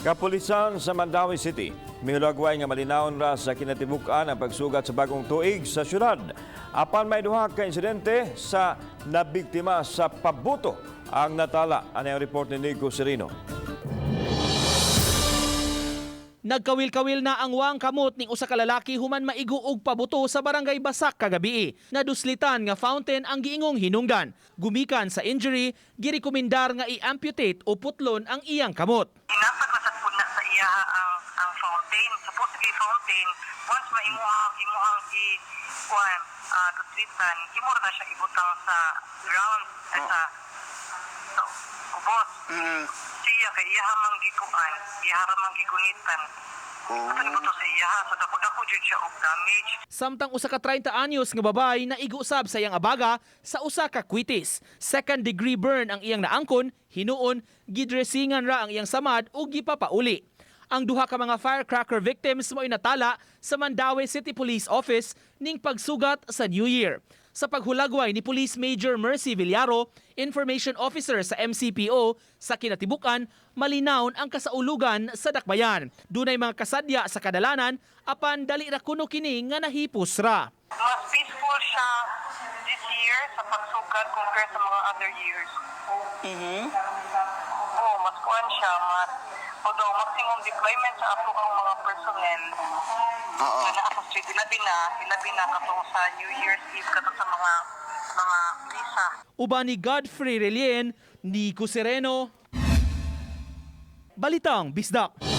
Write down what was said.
Kapulisan sa Mandaue City, mihulagway nga malinawon ra sa kinatibuk-an ang pagsugat sa bagong tuig sa syudad. Apan may duha ka insidente sa nabiktima sa pabuto ang natala. Ano ang report ni Nico Serino? Nagkawil-kawil na ang wang kamot ning usa ka lalaki human maigo og pabuto sa Barangay Basak kagabi. Naduslitan nga fountain ang giingong hinungdan. Gumikan sa injury, girekomendar nga i-amputate o putlon ang iyang kamot. Hinapag ra sad pud na sa iya ang fountain. Supposedly fountain, once maimuhang imuhang gi kuan duslitan, imo ra na siya ibutang sa ground, eh, sa ubos. Siya kay iya man gikuan, iya ra man gigunitan. Oh. Ato ibuto sa iya, so dako-dako jud siya og damage. Samtang usa ka 30 anyos nga babae naigo usab sa iyang abaga sa usa ka kwitis. Second degree burn ang iyang naangkon, hinuon gidressingan ra ang iyang samad ug gipapauli. Ang duha ka mga firecracker victims mo'y natala sa Mandaue City Police Office ning pagsugat sa New Year. Sa paghulagway ni Police Major Mercy Villaro, Information Officer sa MCPO sa kinatibukan, malinawon ang kasaulugan sa dakbayan. Dunay mga kasadya sa kadalanan, apan dali ra kuno kini nga nahipos ra. Mas peaceful siya this year sa pagsugat compare sa mga other years. Oo, mas kuan siya, mas although maximum deployment sa ato ang mga personnel. Oo. Na naa sa street, ilabi na katong sa New Year's Eve, katong sa mga misa. Uban ni Godfrey Relien, Nico Sereno, Balitang Bisdak.